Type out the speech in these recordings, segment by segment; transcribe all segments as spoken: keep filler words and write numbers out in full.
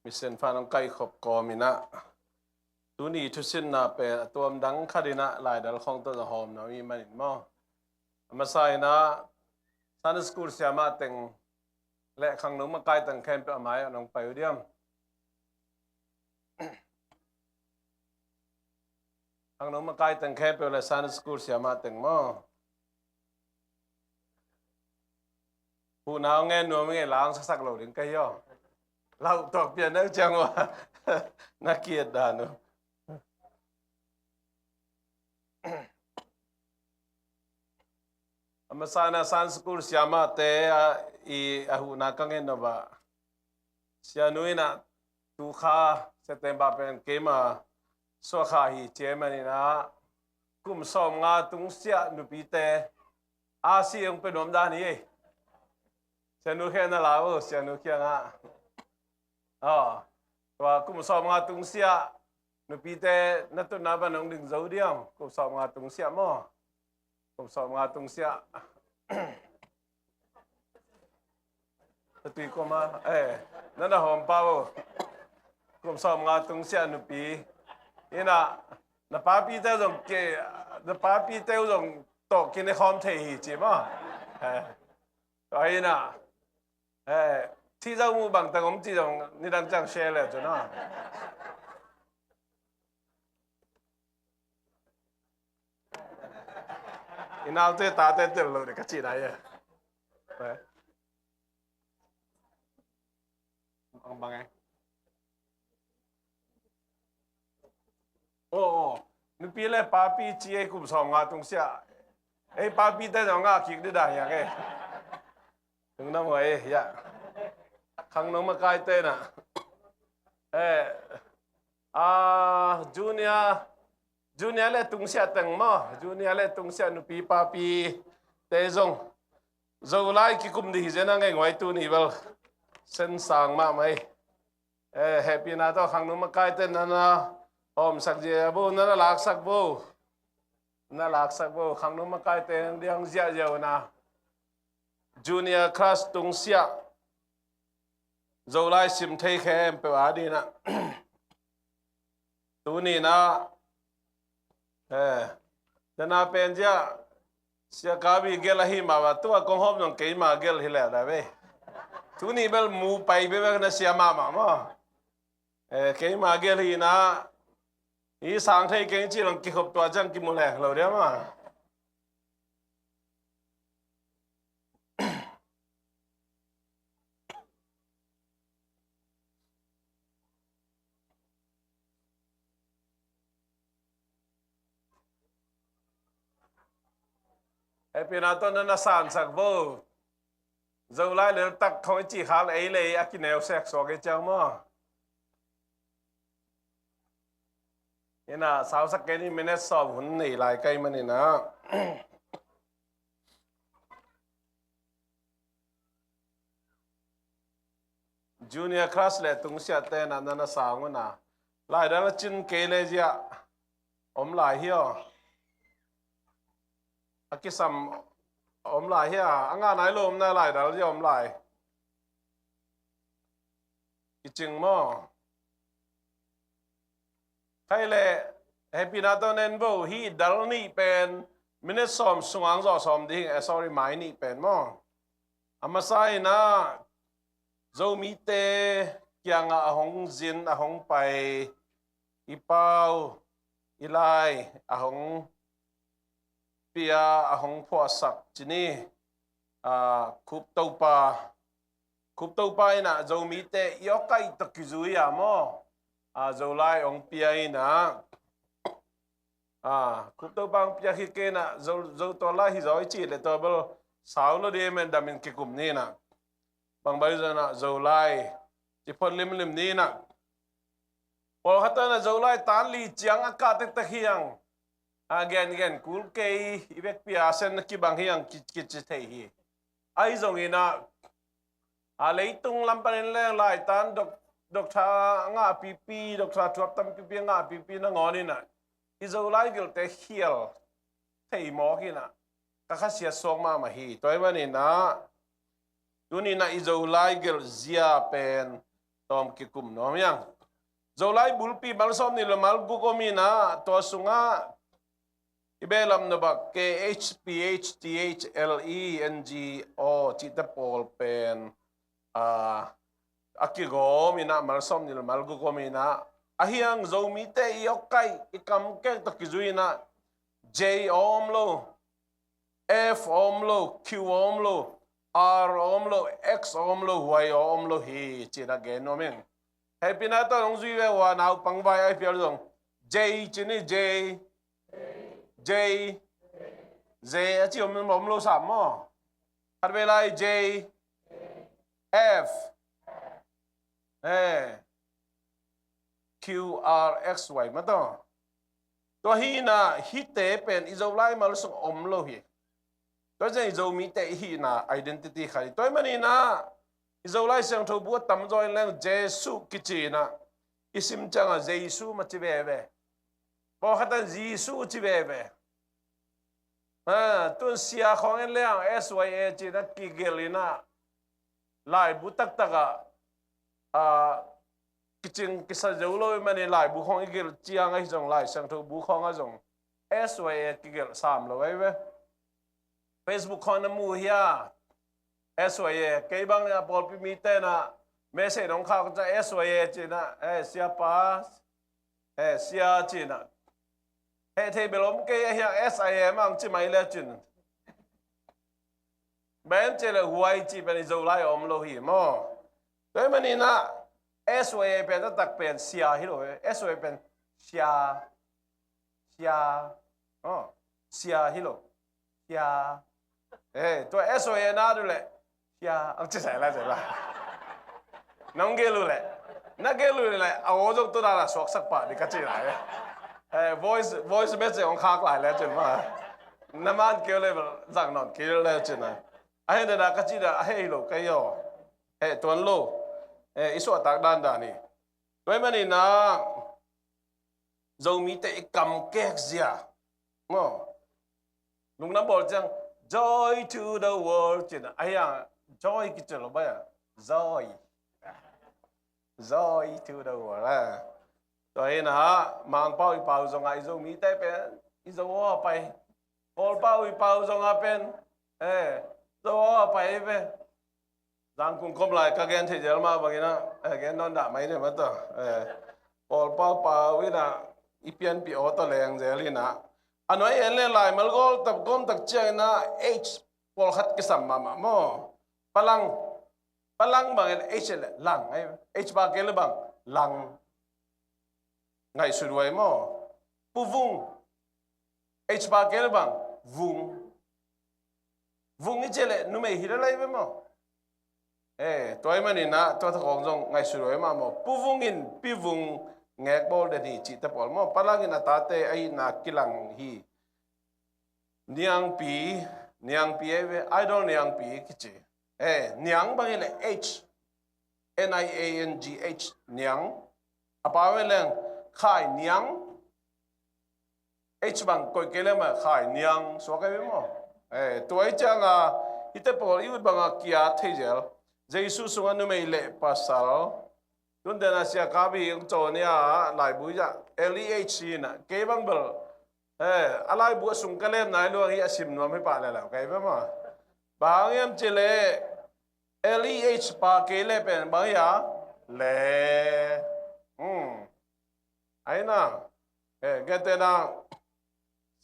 Pasian fan hong kaihkhop kawm in ah, tuni thusinna pen a tuam dang khat in ah laidal khawng tawh zong hawm nuam i hih manin maw, a masa in ah Sunday school siamah teng le khangno makai teng khempeuh a mai-ah nong pai uh diam? Khangno makai teng khempeuh le Sunday school siamah teng maw? Huhna hong ngen nuam ing ei, la hong sasak lo ding ka hi aw. Lau tuak pian na uh ciang uh a, na ki-et dan uh. A masa in ah Sunday school siamahte a, i a huhna ka ngen nop ah, sianu in ah tu kha September pen keima suah kha hi ci ahih manin ah, kum sawmnga tungsiah nupite a si hong pia nuam dan hi ei. Sianu Khia na la uh, Sianu Khia ngah. Aw, tua kum sawmnga tungsiah nupite na tutna pan hong ding zo diam? Kum sawmnga tungsiah maw? Kum sawmnga tungsiah. Ka tui koma, eh, na na hawm pah uh. Kum sawmnga tungsiah nupi in ah, na papite uh zong ke, na papite uh zong tawh kine khawm thei hi ci maw? Eh, tua in ah, eh, thih zo mu bang teng om ci zong nidang ciang share le uh cun aw. I naute tate tel lo ding ka cih nai e. Bang, bang e. Oh, oh. Nupi le papi ci ei kum sawmnga tungsiah. Ei papite zong ngah kik dih dah hiang e. Lungdam huai e, ya. Khangno makaite na. Eh, ah, junior, junior le tungsiah teng maw, junior le tungsiah nupi papi te zong Zolai kikum dih hi zen a ngei nguai tuni bel. Sen sang mahmah hi. Eh, hehpihna tawh khangno makaite na na hawmsak zia bo, na na laksak bo. Na laksak bo, khangno makaite diang ziahziah uh na. Junior class tungsiah Zolai sim thei khempeuh a ding ah. Tuni na, eh, na na pen zia, Sia Kabi gel ahi mah ba, tua kong hawm zong keima gel hi leh da ve. Tuni bel mu pai bebek na sia mahmah maw. Eh, keima gel hi na, i sang thei keng ci long kikhop tua ciang kimu lek lo dia maw. Hehpihna tawh na na sansak vo. Zolai leltak khong i cih khal ei le ei a kineusek suak i ciang maw. Ina sausak kei ni, minute sawm hun nei lai kai man ina. Junior class le tungsiahte na na na sang una. Laidal a cin kei le zia om lai hi aw. A kisam om lai hi a, a ngah nai lo om na laidal zia om lai. Kicing maw? Khai le, hehpihna tawh nen vo, hih dal nih pen minute sawm sungah zawh sawm ding, eh, sorry, mai nih pen maw? A masa ina Zomite kiangah a hong zin, a hong pai, i pau, i lai, a hong pia, a hong phuahsak ci ni, a, Khup Topa. Khup Topa ina Zomite i awkaih tawh kizui a maw? A, Zolai hong pia ina, a, Khup Topa hong pia khit kei ina Zo, Zo tua lai hi zaw i cih le tua bel sau lo dih men damin kikum ni ina. Bangbai zana Zolai ci phot limlim ni ina. Pawlkhat tawh ina Zolai tan li ciang a kah tektek hiang. A, gengen kul kei, i vekpi a sen na kibang hiang ki, kici thei hi. Ahi zong ina, a, leitung lam panin leng laitan dok, doctor ngah pipi, doctor thuap tam pipi ngah pipi nangawn ina i Zolai gelte khial thei mawk ina ka khasiat suak mahmah hi. Tua ahih man ina tuni ina i Zolai gelh zia pen tawm kikum nuam hiang. Zolai bulpi mal sawm nih le mal guk om inah, tua sungah i behlap nop ah K H P H T H L E N G O cihte pawl pen, a, a kigawm inah mal sawm nih le mal guk om inah, ahi hang Zomite i awkkaih, i kamkek tawh kizui inah J a om lo, F a om lo, Q a om lo, R a om lo, X a om lo, Y a om lo hi, ci-in a gen nuam ing. Hehpihna tawh hong zui ve ua, naupang vai a hi phial zong J ci ni, J, J, J a ci om, om lo sam maw? Khat vei lai J, F, eh, Q, R, X, Y mah tawh. Tua hi inah, hihte pen i Zolai mal sung om lo hi. Tua ciang i Zomite i hihna identity khat hi. Tua ahih man inah i Zolai Siangtho bu a tamzaw in leng Jesuh kici inah, i sim ciangah Jesu mah ci veve. Pawlkhat in Jesu ci veve. Ha, tun Sia khawng en leng S Y A ci-in a kigelh inah, laibu taktak ah, a, kicing kisa zo lo ahih manin laibu khawng i gelh ciang ahi zong, Lai Siangtho bu khawng ah zong S Y A kigelh sam lo ahi ve. Facebook khawng na mu hia? S Y A, kei bang a pawlpi mite na message nong khak ciang S Y A ci-in ah, eh, Siapa, eh, Sia ci-in ah. Heh thei bel om kei a, hiang S I M ang ci mai le cin. Bang hiam cih leh huai cih pen i Zolai a om lo hi maw. Tua ahih man inah S Y A pen a tak pen Sia hi lo, S Y A pen Sia, Sia, oh, Sia hi lo. Sia. Eh, tua S Y A na duh leh Sia ang ci sai la, sai la. Nong gelh uh leh, na gelh uh leh a aw zong tu na la suaksak pah ding ka ci lai. Eh, voice, voice message hong khak lai le cin mah. Na man keu le zang nawn keu le cin a. A heh dan a ka ci dan a heh hi lo kei aw. Heh tuan lo. Eh, i suahtak dandan hi. Tua ahih man inah Zomite i kamkek zia maw. Lungdam bawl ciang, "Joy to the world," ci-in ah. Ahi hang joy kici lo bang a, joy. Joy to the world, eh. Tua hi inah Mangpau i pau zongah i Zomite pen i Zo aw a pai. Kawlpau i pau zongah pen, eh, Zo aw a pai ve. Zangkung kom lai ka gen thei zel mah bang inah, eh, gen nawn dah mai ding mah tawh. Eh, Kawlpau pau inah i pianpih aw tawh leng zel inah. A nuai en leng laimal gawl tak, gawm tak ciang inah H pawlkhat kisam mahmah maw. Palang, Palang bang in H leh lang, eh, H ba kei leh bang, lang. Ngaihsut huai maw. Puvung. H ba kei leh bang, vung. Vung i cih leh numei hi lel lai ve maw. Eh, tua ahih man inah tua tawh khawng zong ngaihsut huai mah maw. Puvung in Pivung ngek bawl den hi cihte pawl maw. Palang in a tate a hihna kilang hi. Niangpi, Niangpi ahi ve, Idol Niangpi kici. Eh, Niang bang hi leh H, N I A N G H, Niang. A pau hi leng Khai Niang. H bang koih kei leh mah Khai Niang suak ahi ve maw. Eh, tua ahih ciangah hihte pawl i ut bangah ki-at thei zel. Jesu sungah numei leh pasal. Tun den a Sia Kabi hong cawn hi a, laibu hi a, L E H hi inah. Kei bang bel, eh, a laibu a sung ka lem nai lua hi a, sim nuam hi pah leh lau kei bel maw. Bang hiam cih leh L E H pa kei leh pen bang hi a, le. Hmm. Ahi na, eh, gentehna,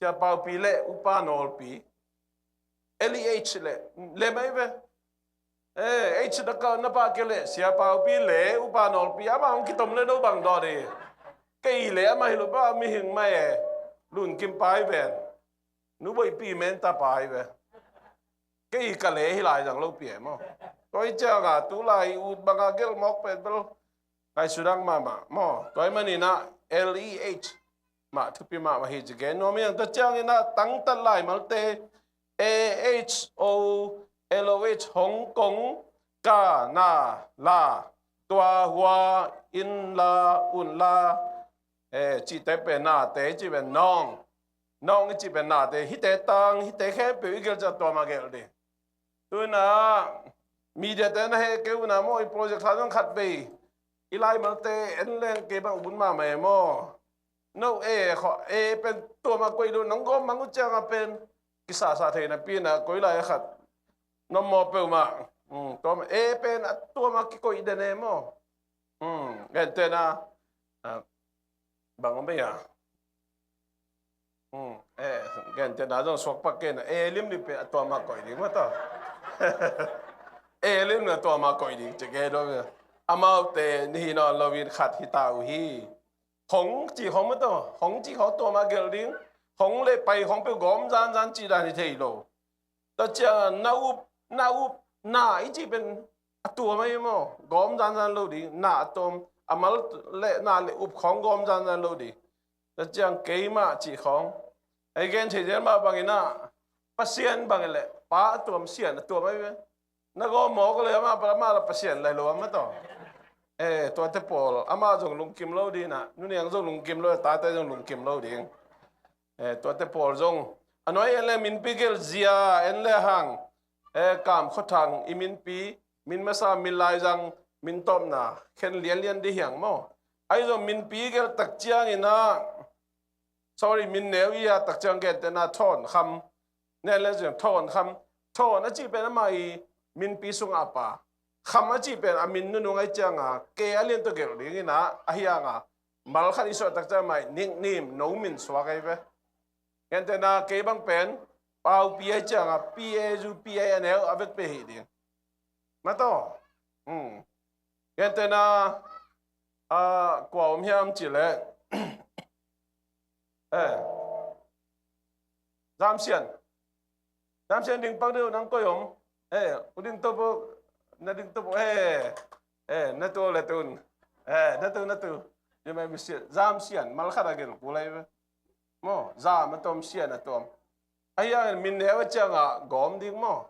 Sia Paupi leh Upa Nawlpi. L E H leh, lem ahi ve. Eh, H na ka, na pah kei leh, Sia Paupi leh Upa Nawlpi, amah hong kitom leh no bang dawh ding. Kei leh amah hi lo bang, mihing mah e. Lunkim pa hi ven. Nu Boipi Menta pa hi ve. Kei ka leh hi lai zang lo pi e maw. Tua hi ciangah, tu lai i ut bangah gelh mawk pen bel ngaihsut dang mahmah maw. Tua ahih man inah L E H mah thupi mahmah hi ci gen nuam hi hang. Tua ciang inah tangtat laimalte A H O L O H, Hong Kong, ka, na, la, tua, hua, in, la, un, la, eh, cihte pen nate, cih pen nawng. Nawng i cih pen nate, hihte tang, hihte khempeuh i gelh ciang tua mah gelh ding. Tu inah media te na heh kei un a maw, i project khat zong khat vei i laimalte en leng kei bang un mahmah e maw. No e khawh e pen tuam a koih lo, nang gawm mang uh ciang a pen kisasa thei napi in a koi lai a khat na maw peuhmah. Tuam e pen a tuam a kikoih den e maw. Gentehna bang om ei a gentehna zong suak pak kei na, e lim ni pen a tuam a koih ding mah tawh. E lim na tuam a koih ding ci kei dong. Amaute ni hi nawn lo in khat hi ta uh hi. Hong ci hong mah tawh, hong ci hong tuam a gelh ding. Hong le pai hong peuh gawm zanzan ci dan hi thei lo. Tua ciang na up, na up, na i cih pen a tuam ahi maw, gawm zanzan lo ding. Na a tuam, a mal le na le up khawng gawm zanzan lo ding. Tua ciang keimah cih khawng ei gen thei zel mah bangin ah Pasian bangin le pa a tuam, Sian a tuam ahi ve. Na gawm mawk le amah, amah la Pasian lai lo amah tawh. E tuate pawl amah zong lungkim lo ding ah, nuniang zong lungkim lo, tate zong lungkim lo ding. E tuate pawl zong a nuai en le minpi gelh zia en le hang, e kam khuathang i minpi, min masa, min laizang, min tawpna khen lianlian dih hiang maw. Ahi zong minpi gelh tak ciangin ah, sorry, min neu i a tak ciang gentehna Thawn Kham. Nen le ciang Thawn Kham. Thawn a cih pen amah i minpi sungah a pa. Kham a cih pen a min nunung ahi cianga ke a lian tawh gelh dingin ah, ahi hanga mal khat i suah tak ciang amah i nickname, no min suak ahi ve. Gentehna kei bang pen Paupi ahi cianga P A U P I N L a vekpi hi ding. Mah tawh. Gentehna kua om hiam cih leh Zamsian. Zamsian ding pak deuh nang koi om. U ding to bo, na ding to bo. Na tu le tun. Na tu, na tu. Zamsian mal khat a gelh kul ahi ve. Maw, Zam a tuam, Sian a tuam. Ahi hangin min neu a cianga gawm ding maw.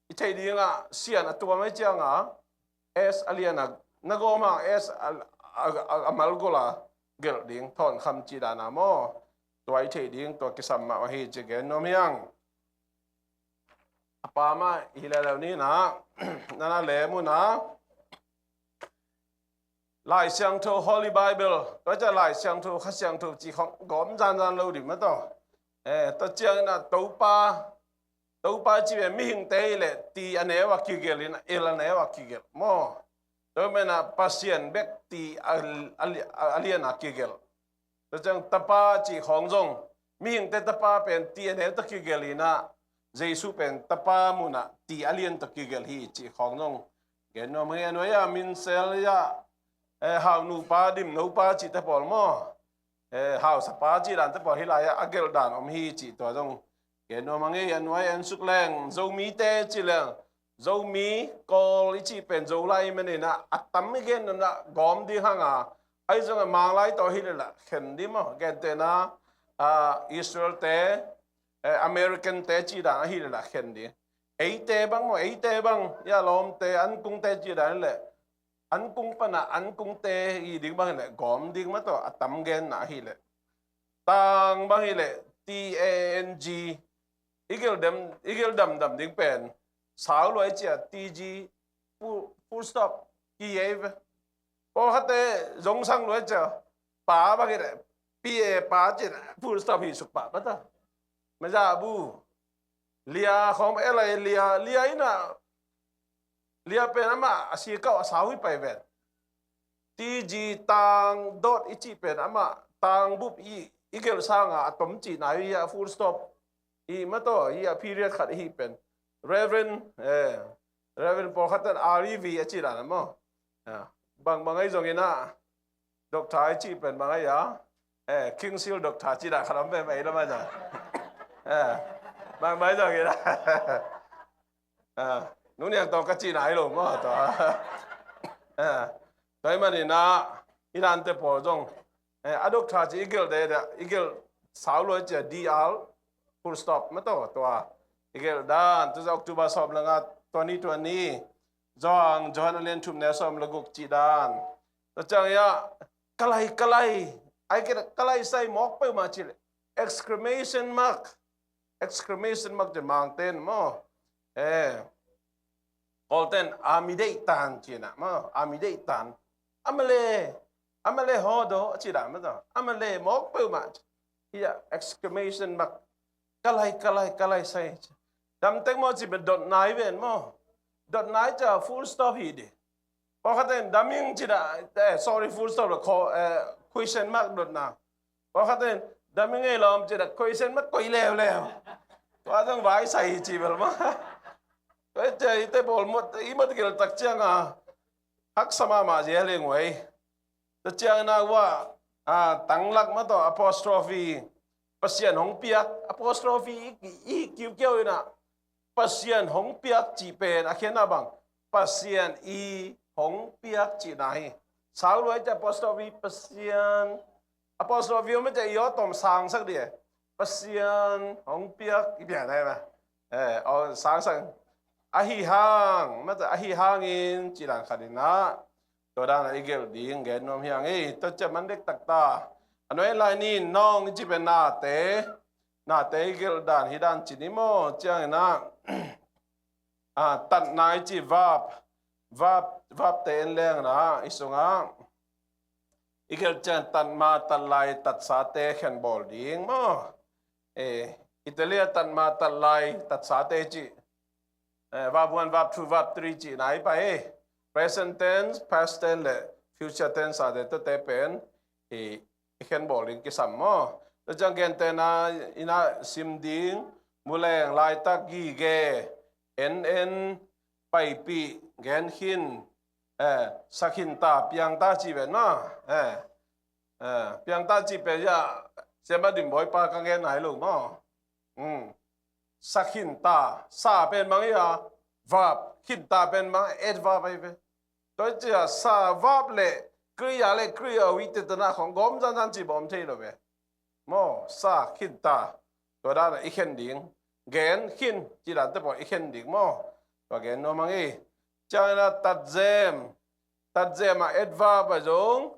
I theih dingah Sian a tuam ahi cianga S a liana na gawm hang S a, a, a, a mal gola gelh ding, Thawn Kham cih dana maw. Tua i theih ding, tua kisam mah ahi ci gen nuam hiang. A pa mah i hi leleu ni na, nana lem uh na. Lai Siangtho, Holy Bible, tua ciah Lai Siangtho, Kha Siangtho cih khawng gawm zanzan lo ding mah tawh. Tua ciangin ah Topa, Topa cih pen mihingte hi leh ti a neu a kigelh in ah, el a neu a kigelh maw. Tua pen ah Pasian bek ti a, a, a lian a kigelh. Tua ciang Tapa cih khawng zong, mihingte Tapa pen ti a neu tawh kigelh in ah, Jesu pen Tapa munah ti a lian tawh kigelh hi cih khawng zong gen nuam hi. A nuai-ah minsel ah, eh, haunupa, dimnopa cihte pawl maw, eh, hausapa cih dante pawl hih lai-ah a gelh dan om hi cih tua zong gen nuam a ngei. A nuai en suk leng, Zomite ci leng, Zomi, Kawl i cih pen Zolai manin ah a tam i gen nopna gawm ding hanga, ahi zongin Manglai tawh hi leh lah khen ding maw. Gentehna, ah, Israel-te, eh, American-te cih dan ahi leh lah khen ding. Eite bang maw, eite bang, ya lawmte, ankungte cih dan hi leh ankung pana ankungte i ding bang hi leh gawm ding mah tawh, a tam genna ahi leh. Tang bang hi leh T A N G. I gelh dem, i gelh damdam ding pen sau luai cia T G full, full stop. Ki ei ve. Pawlkhatte zong sang luai cia pa bang hi leh P A pa cin full stop hi suk pah mah ta. Maza bu. Lia khawng L I lia, lia in ah, lia pen amah a sikauh a sau hi pai ven. T G tang dot i cih pen amah tang bup i, i gelh sanga a tom cihna hi a, full stop i mah tawh, i a period khat ihi pen. Reverend, eh, Reverend pawlkhat ten R E V a cih dan a maw. Ah, bangbang ahi zongin ah, Doctor i cih pen bang ahi a, eh, King Seal Doctor cih dan khat om pen bang ahi lam ahi zong. Eh, bangbang ahi zongin ah. Ah, nuniang tawh ka cihna hi lo maw tawh. Ah, tua ahih manin ah, i dante pawl zong, eh, a doctor cih i gelh dede, i gelh sau luai cia D R, full stop mah tawh tua. I gelh dan, tu zah October sawm le nga, twenty twenty. Zong, Johan a lian thum neu sawm le guk cih dan. Tua ciang ia, ka lai, ka lai. Ai kei ka lai sai mawk peuhmah cih leh exclamation mark. Exclamation mark cih Mangte'n maw. Eh. Kawlten a mi deih tan ci-in ah maw, a mi deih tan. A male, a male haw do a ci dan maw taw. A male mawk peuhmah. Hi-ah exclamation mark. Ka lai, ka lai, ka lai sai. Dam tek maw ci pen dot nai ven maw. Dot nai ca full stop hi di. Pawlkhatin dam ing ci dah, eh, sorry, full stop lo, ko, eh, question mark dot na. Pawlkhatin dam ing ei lawm ci dah question mark koih leuleu. Tua zong vai sai hi ci bel maw. Tua hi cia hite bawl mawk, i mawk gel tak ciang a haksa mahmah zel hi ing ei. Tua ciangin ah, ah, tanglak mah tawh apostrophe, Pasian hong piak, apostrophe i, i kiukiau in ah, Pasian hong piak cih pen a khiatna bang, Pasian i hong piak cihna hi. Sau luai cia apostrophe, Pasian, apostrophe om cia i aw tom sangsak di e. Pasian hong piak i pian ai ma. Eh, aw sangsak. Ahi hang, mah cia ahi hangin cih dan khat in ah, tua dan a i gelh ding gen nuam hi ing ei. Tua cia man dek tak ta. A nuai lai ni in nawng i cih pen nate, nate i gelh dan hi dan ci ni maw. Ciangin ah, ah, tatna i cih verb, verb, verb te en leng in ah i sungah i gelh ciang tatma, tatlai, tatsate khen bawl ding maw. Eh, Italy ah tatma, tatlai, tatsate cih. Eh, verb one, verb two, verb three cihna hi pah hi. Present tense, past tense le future tense a te tuate pen i, i khen bawl ding kisam maw. Tua ciang gentehna in ah sim ding, muleng, laitak, gige, en en, paipih, gen khin, eh, sa khin ta, piang ta ci ven maw. Eh, eh, piang ta ci pen ya, Siamah Dim Bawi pa ka gen nai lo maw. Hmm. Sa khin ta, sa pen bang hi a, verb, khin ta pen bang adverb ahi ve. Tua hi cia sa, verb le kriya le kriya wite tana khong gawm zanzan ci bawm thei lo ve. Maw, sa khin ta, tua dan a i khen ding. Gen khin ci dan te pawl i khen ding maw. Tua gen nuam ing ei. Ciangin ah tatzem, tatzem ah adverb a zong,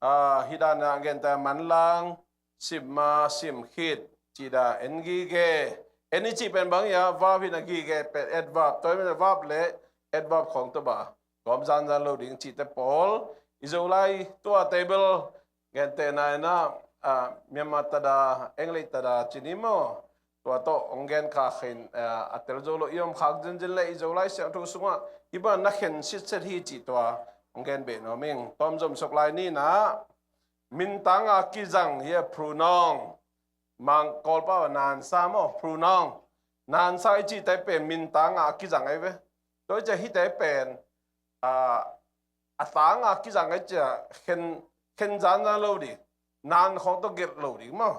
ah, hi dan a gentehna manlang, simma, simkhit, ci dan, en gige. En i cih pen bang hi a, verb hi in ah gige pen adverb. Tua hi in ah verb le adverb khong tua bang gawm zanzan lo ding cihte pawl. I Zolai tua table gentehna in ah, ah, Myanmar tada, English tada ci ni maw. Tua tawh hong gen kha khin, ah, a tel zo lo i om khak zenzen le i Zolai Siangtho sungah hih bang na khen sitset hi cih tua hong gen beh nuam ing. Tawm zom suk lai ni in ah, mintang a kizang hi a pronoun. Mang Kawlpau a nansa maw, pronoun. Nansa i cihte pen mintang a kizang ahi ve. Tua hi cia hihte pen, ah, a tang a kizang ahi cia khen, khen zanzan lo ding. Nan khong tawh gelh lo ding maw.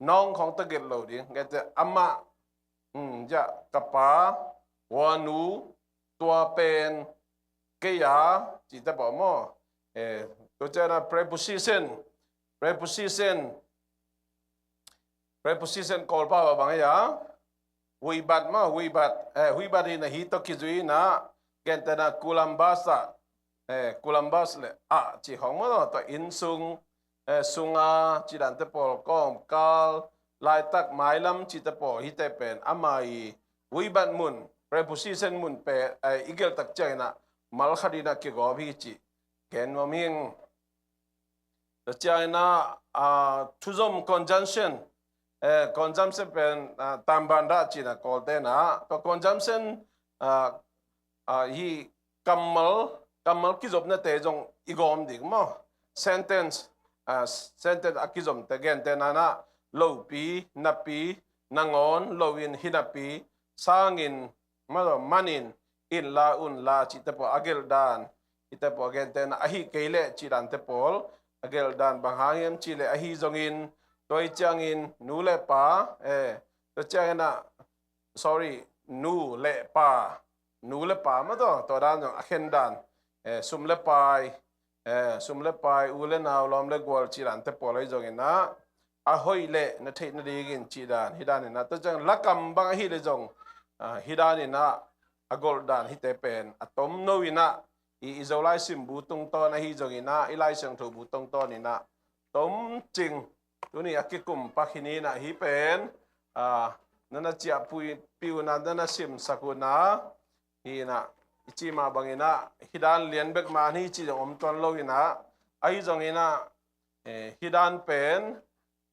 Nawng khong tawh gelh lo ding. Gentehna amah, um, ya, ka pa, wa nu, tua pen, kei a, cihte pawl maw. Eh, tua ciangin ah preposition, preposition, preposition Kawlpau a bang hi a, huibat maw, huibat, eh, huibat hi in ah hi tawh kizui in ah, gentehna Columbus ah, eh, Columbus le ah cih khong maw, tua inn sung, eh, sunga, cih dante pawl, kawmkal, laitak, mailam, cihte pawl, hihte pen ama i huibat mun, preposition mun pen, eh, i gelh tak ciangin ah mal khat in ah kigawm hi cih gen nuam ing. Tua ciangin ah, ah, thuzom, conjunction, eh, conjunction pen, ah, tamban dah ci-in ah Kawlte in ah, tua conjunction, ah, ah, hih kammal, kammal kizopnate zong i gawm ding maw. Sentence, ah, sentence a kizopnate gentehna in ah lopi, napi, nangawn, loin, hinapi, sangin, maw, manin, inla, unla, cihte pawl a gelh dan, hihte pawl a gentehna, ahih kei leh cih dante pawl a gelh dan bang hang hiam cih leh ahi zongin, tua hi ciangin nu le pa, eh, tua ciangin ah, sorry, nu le pa, nu le pa maw, tua, tua dan zong a khen dan, eh, sum le pai, eh, sum le pai, u le nau, lawm le gual cih dante pawl ahi zongin ah, a hoih leh na theih nadingin cih dan, hih dan in ah, tua ciang lakam bang ahih leh zong, ah, hih dan in ah, a golh dan hihte pen a tomno in ah, i, i Zolai simbu tungtawn ahi zongin ah, i Lai Siangtho bu tungtawn in ah, tomcing, tuni a kikum pak hi ni in ah, hih pen, ah, na na ciahpih un ah, na na simsak un ah, hi in ah, i cih mah bangin ah hih dan lian bek mah hi cih zong om tuan lo in ah, ahi zongin ah, eh, hih dan pen,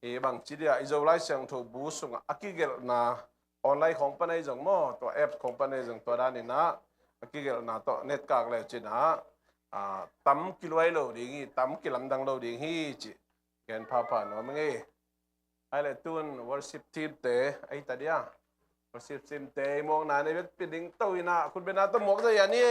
eh, bangci dia, i Zolai Siangtho bu sungah a kigelhna, online khong pan ahi zong maw, tua app khong pan ahi zong tua dan in ah a kigelhna tawh netkak le cin ah, ah, tam kiluai lo ding hi, tam kilamdang lo ding hi cih gen phapha nuam ing ei. Ai le tun worship team te ahi ta dia. Worship team te i muakna nei bek pia ding to in ah, khut bena tawh muak zai a ni.